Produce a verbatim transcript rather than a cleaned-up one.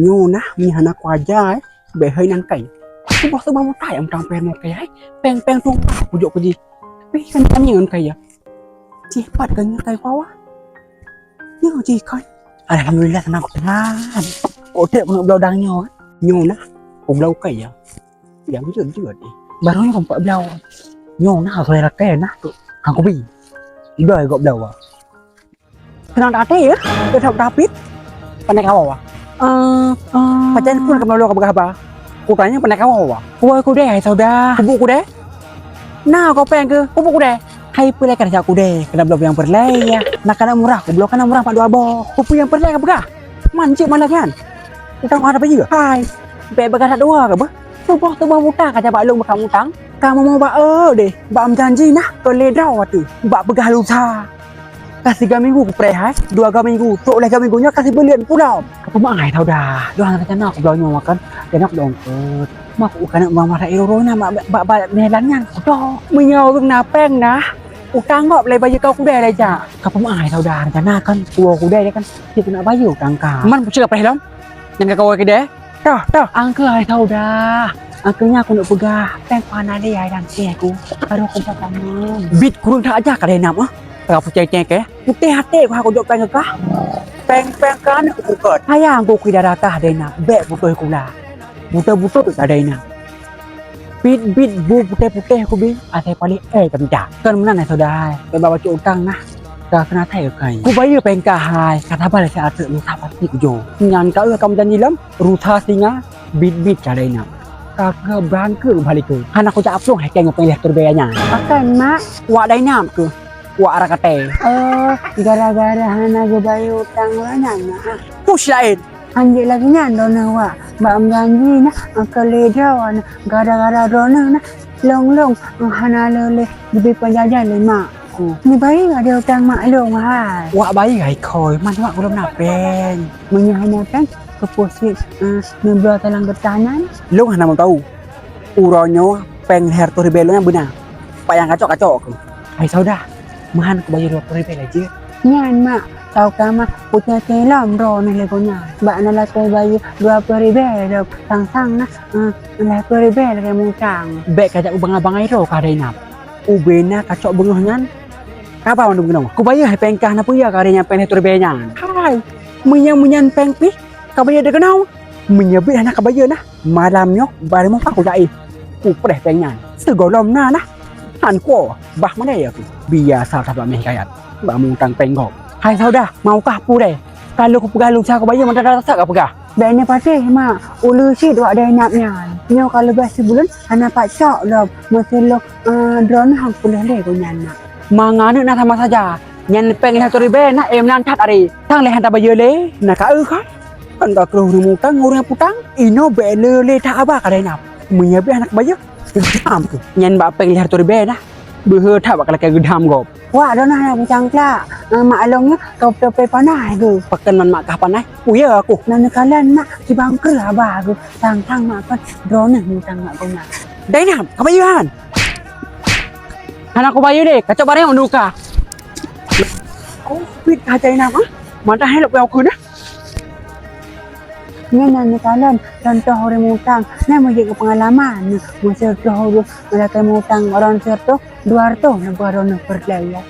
Nyoe nah, meunyoe hana kuaja, eh, bèk hai nan kai. Suboh-suboh mutai nyang mutang péng ngon kai, eh. Péng-péng tumpah kujok keu jih. Tapi kan kami ngon kai ya. Cih pat kan nyoe kai pawa. Nyoe cih kai. Alhamdulillah, seunang kuteunang. Oték keuneuk bloe dang nyoe, eh. Nyoe nah, kubloe kai ya. Nyang jeuet-jeuet, eh. Baru nyoe kumpak bloe. Nyoe nah, asai rakée nah, tu. Hang kubi. Iba gop bloe. Seunang até, ya? Teutap dapit. Pandai kawoe, ah. Eh, eh. Pajan pun ka bloe ka peugah haba. Kutanya pandai kawoe, ah. Kuwoe kudée, hai sauda. Kubu kudée. Nah, kau péng keu, kubu kudée. Hai peulai ka jak kudée, keuneuk bloe nyang peureulée, ya. Nah, kana murah, kubloe kana murah mak dua boh. Kubu nyang peureulée ka peugah. Man cit malah nyan. Utang ada apa juga? Hai. Bèk bagah that dua ke bah? Tuboh-tuboh muta ka jabak lôn beuka mutang. Kamoe mau bak, eh, deh. Bak meujanji nah, keu lé droe watèe. Bak peugah lusa. Ka siga minggu kupreh hai. Dua ga minggu, trok lhèe ga minggu nyoe ka sibuleuen pulo. Ka peumeu'ah hai sauda. Dua rencana kubloe nyoe kan. Keuneuk dong keut. Mak ku keuneuk meu'ah masa iroro na bak, bak, bak, bak jalan nyan. Kudoh. Meunyoe ureueng na péng nah. Utang gob lé bayeue keu kudée lé jak. Ka peumeu'ah hai sauda rencana kan. Kuwoe kudée kan. Cit keuneuk bayeue utang ka. Man peucit ka preh lom. Nyang ka kawoe keudée. Toh, toh. Angkeu hai sauda. Angkeu nyan keuneuk peugah. Péng pana lé hai dan teh ku. Baru ku peugah kamoe. Bit kureueng that aja ka dai nam, ah. Ka peucéng-céng keu. Putéh até ku hak kujok péng keu kah. Péng-péng ka aneuk ku peugöt. Sayang ku keu darah kah dai nam. Bèk putôh kula. Buta-buta ka dai nam. Bit-bit bu putéh-putéh kubi, asai paléh, eh, ka mita. Kon meunan, eh, sauda, eh. Bèk bak bacut utang nah. Ka keuneuk asai keu kai. Kubayeue péng kah hai, ka sabar lé siat teuk lusa pasti kujoe. Nyan ka eu ka meujanji lom, rusa singa, bit-bit ka dai nam. Ka keu bangke balik keu. Hana kujak plueng hai kèe ngon péng lhèe reutôh ribèe nyan. Pakon, Mak? Wak dai nam keuh. Wak rakaté. Oh, gara-gara hana geubayeue utang lôn nyan, Mak, ah. Push laén. Hanjeuet lagèe nyan droeneuh wak, bak meujanji na, keu lé droeneuh, gara-gara droeneuh na, lôn-lôn hana lé leubeh peujajan lé mak ku. Neubayeue adoe utang mak lôn hai. Wak bayeue hai khôi, man wak gohlom na péng. Meunyoe hana péng, keupeue cit, eh, neubloe talang geutah nyan? Lôn hana meuteumé. Uroe nyoe péng lhèe reutôh ribèe lôn nyan beuna. Pat nyang kacok-kacok keuh. Hai sauda, meuhan kubayeue dua ploh ribèe lé jeuet. Nyan, Mak, tau ka, Mak, peucaya lom droeneuh lé gobnyan. Bak na lakèe bayeue dua ploh ribèe lom, sang-sang na, eh, lhèe ploh ribèe lakèe mutang. Bèk kajak u bangai-bangai droe kah dai nam. Ubé na kacok beungoh nyan, kaba mandum keunoe. Kubayeue hai péng kah na peue ya kah dai nyan péng lhèe reutôh ribèe nyan. Hai, meunyan-meunyan péng pih, kabayeue dikeunoe. Meunyoe bit hana kabayeue na, Malam nyoe, bak rumoh kah kujak éh. Kupreh péng nyan. Sigohlom na nah. Han kuwoe, bah mandai aku. Biasa that bak meuhikayat. Bak mutang péng gob. Hai sauda, mau kah pudeh? Ka lheueh kupeugah lusa kubayeue, mantong that-that kapeugah. Bèk neupatéh, Mak. Ulèe cit wak dai nam nyan. Nyoe ka leubeh sibuleuen hana pat cok lom. Meuseulok, eh, droeneuh han kupeuleueh lé gobnyan, Mak. Mangat na sama saja. Nyan péng lhèe reutôh ribèe na, eh, meunan that ari. Tang lé han tabayeue lé, na ka eu kan? Kan ka kreueh ureueng mutang ngon ureueng putang, inoe bèk le-le that haba ka dai nam. Meunyoe bèk hana kabayeue, geudam keuh. Nyan bak péng lhèe reutôh ribèe na, beuhe that bak lakèe geudam gob. Wak, droeneuh hana peucangklak. Eh, mak lôn nyoe ka beutôi panas geuh. Pakon man mak kah panas? Peue ya aku? Na neukalon mak sibangkreueh haba geuh. Sang-sang mak kon droeneuh mutang mak geuh nyan. Dai nam, kabayeue han? Hana kubayeue deh, kacok bareng undue kah. Oh, pit ka dai nam, ah. Mantah hai lôn peugah keu na. Nyan na neukalon contoh ureueng mutang, nyan meujeuet keu peungalaman. Meusé troh ureueng lakèe mutang, ureueng siratoh, dua ratoh neuba droeneuh peureulèe ya.